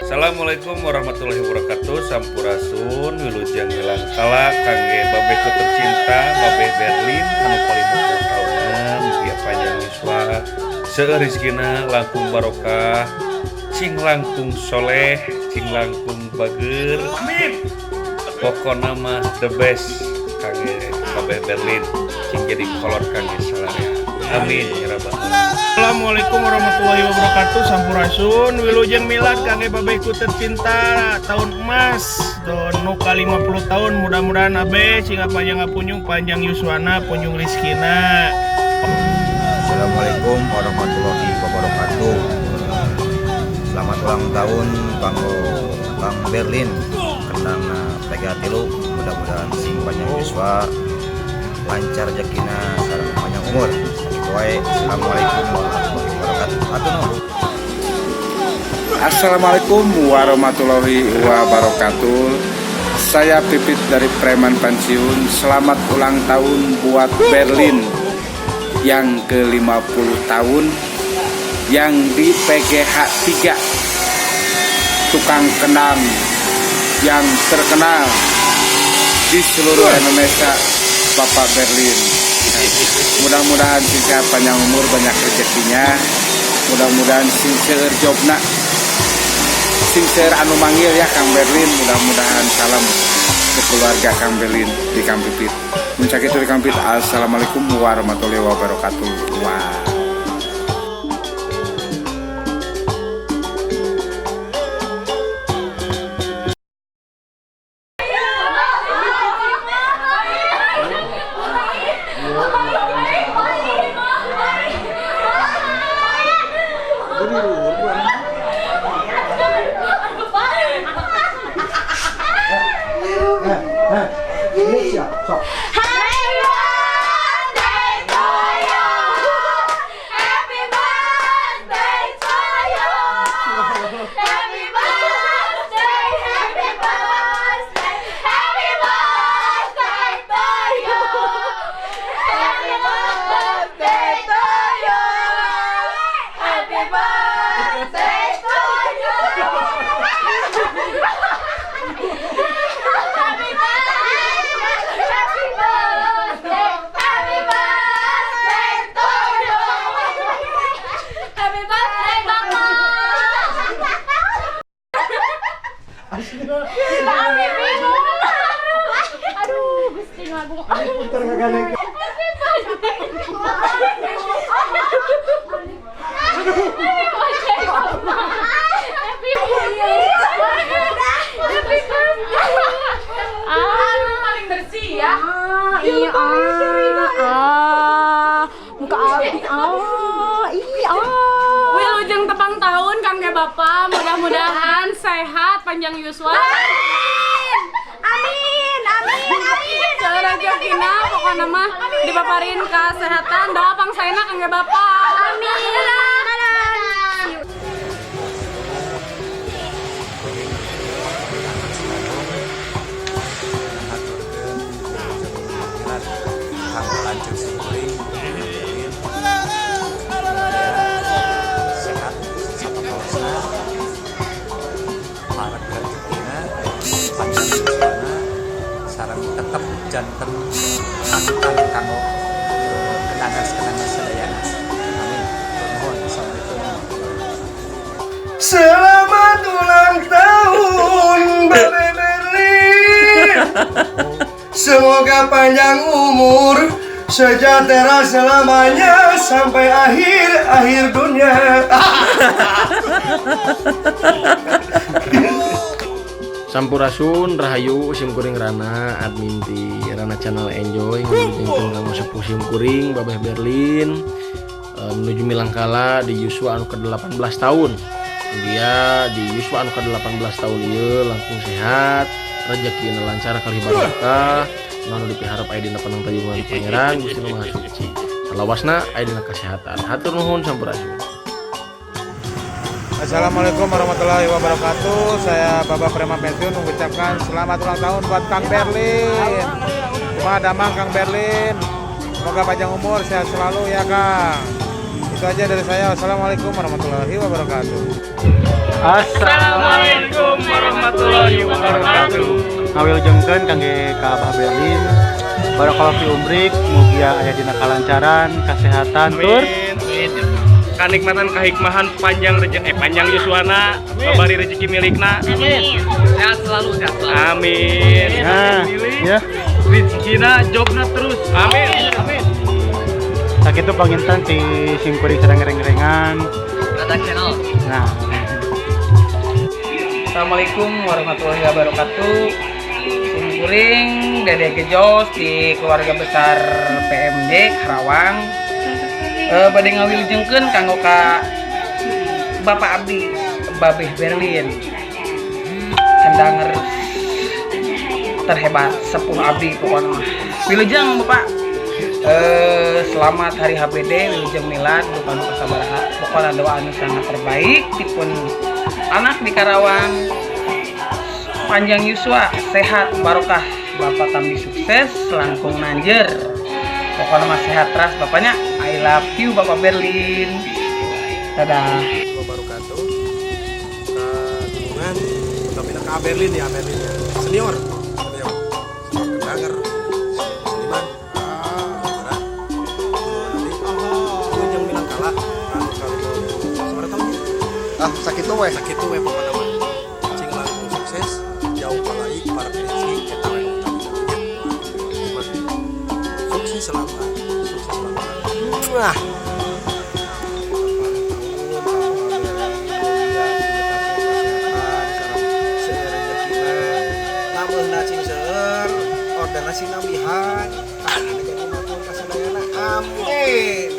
Assalamualaikum warahmatullahi wabarakatuh. Sampurasun, wilujeng milangkala kangge babehku tercinta, Babeh Berlin anu ka-50 tahunan. Mugia panjang yuswa, seueur rezekina, langkung barokah, cing langkung soleh, cing langkung bager. Amin. Pokona mah the best kangge Babeh Berlin, cing jadi kolot kangge salarea. Amin ya rabbal alamin. Assalamualaikum warahmatullahi wabarakatuh. Sampurasun, wilujeng milad kangge babehku tercinta, tahun emas nu ka 50 tahun. Mudah-mudahan abe sing panjang punjung, panjang yuswana, punjung rizkina. Assalamualaikum warahmatullahi wabarakatuh. Selamat ulang tahun kanggo Kang Berlin kendang PGH 3. Mudah-mudahan sing panjang yuswa, lancar rezekina, sareng panjang umur. Sakitu wae. Assalamualaikum warahmatullahi wabarakatuh. Hatur nuhun. Assalamualaikum warahmatullahi wabarakatuh. Saya Pipit dari Preman Pensiun. Selamat ulang tahun buat Berlin yang ke-50 tahun, yang di PGH 3, tukang kendang yang terkenal di seluruh Indonesia, Bapak Berlin. Mudah-mudahan sing sehat, panjang umur, banyak rezekinya. Mudah-mudahan sing seueur jobna, sing seueur anu manggil ya, Kang Berlin. Mudah-mudahan, salam ke keluarga Kang Berlin di Kang Pipit. Mun sakitu di Kang Pipit. Assalamualaikum warahmatullahi wabarakatuh. Wow. Happy birthday to you. Happy birthday to you. Happy birthday, happy birthday, happy birthday to you. Happy birthday to you. Happy birthday to you. Happy birthday, happy birthday, happy birthday to you. Happy birthday, Bapak. Kami bingung. Aduh, Gusti Agung. Happy birthday. Happy birthday, Bapak. Happy Happy birthday. Ah, paling bersih ya. Ah, iya, ah, ah, muka abi, ah, iya, ah. Wilujeng tepang tahun kangge Bapak, mudah-mudahan sehat, panjang yuswa. Amin, amin, amin. Seueur rezekina, pokokna mah dipaparin kesehatan, doa pangsaena kangge Bapak. Amin. Dadah. Ngaturkeun wilujeng milad kanggo lanceuk simkuring, Berlin. Mugia sehat satotosna, parek rezekina, panjang yuswana, sareng tetep janten panutan kanggo kendangan-kendangan sadayana. Amin. Nuhun. Assalamualaikum. Selamat ulang tahun, Babe Berlin. Semoga panjang umur, sejahtera selamanya sampai akhir akhir dunia. Sampurasun, Rahayu, simkuring Rana, admin di Rana Channel Enjoy, ngawujudkeun kanggo sepuh simkuring Babeh Berlin menuju milangkala di yuswa anu ke-18 tahun. Mugia di yuswa anu ke-18 tahun ieu langkung sehat, rezeki lancar kalih barokah, nu dipiharep aya dina panangtayungan Pangeran Gusti Nu Maha Suci. Salawasna aya dina kesehatan. Hatur nuhun, sampurasun. Assalamualaikum warahmatullahi wabarakatuh. Saya Bapak Preman Pensiun mengucapkan selamat ulang tahun buat Kang Berlin. Kumaha damang, Kang Berlin? Semoga panjang umur, sehat selalu ya Kang. Itu aja dari saya. Wassalamualaikum warahmatullahi wabarakatuh. Assalamualaikum warahmatullahi wabarakatuh. Ngawilujengkeun kangge ka Abah Berlin. Barakallahu fi umrik, mugia aya dina kalancaran, kesehatan tur. Kanikmatan kahikmahan, panjang rezeki, panjang yuswana, babari rezeki milikna. Amin. Sehat selalu, sehat selalu. Amin. Nah, ya. Rezekina jobna terus. Amin. Amin. Sakitu panginten ti simkuring sedang ngereng-ngerengan. Rada Channel. Nah. Assalamualaikum warahmatullahi wabarakatuh. Simkuring Dede Gejos di keluarga besar PMD Karawang. Bade ngawilujengkeun kanggo ka Bapak Abdi, Babeh Berlin. Kendanger terhebat, sepuh abdi pokoknya mah. Wilujeng Bapak. Selamat hari HBD, wilujeng milad, duka nu kasabaraha. Pokoknya doa anu sangat terbaik dipun anak di Karawang, panjang yuswa, sehat, barokah, bapak tambih sukses, langkung nanjer, pokoknya mah sehat teras bapaknya. I love you, Bapak Berlin. Dadah. Wabarakatuh. Kagungan tapi ka Berlin ya, Berlin ya. Senior, senior. Senior kendanger, seniman. Ah, nanti milangkala anu kali sabaraha tahun? Ah, sakitu we. Sakitu we pokona mah. Cing langkung sukses, jauh palaik para rezeki eta we nu utama. Sukses selama, sukses selama. Wah. Order nasi nambihan, jadi matur kasadayana. Amin.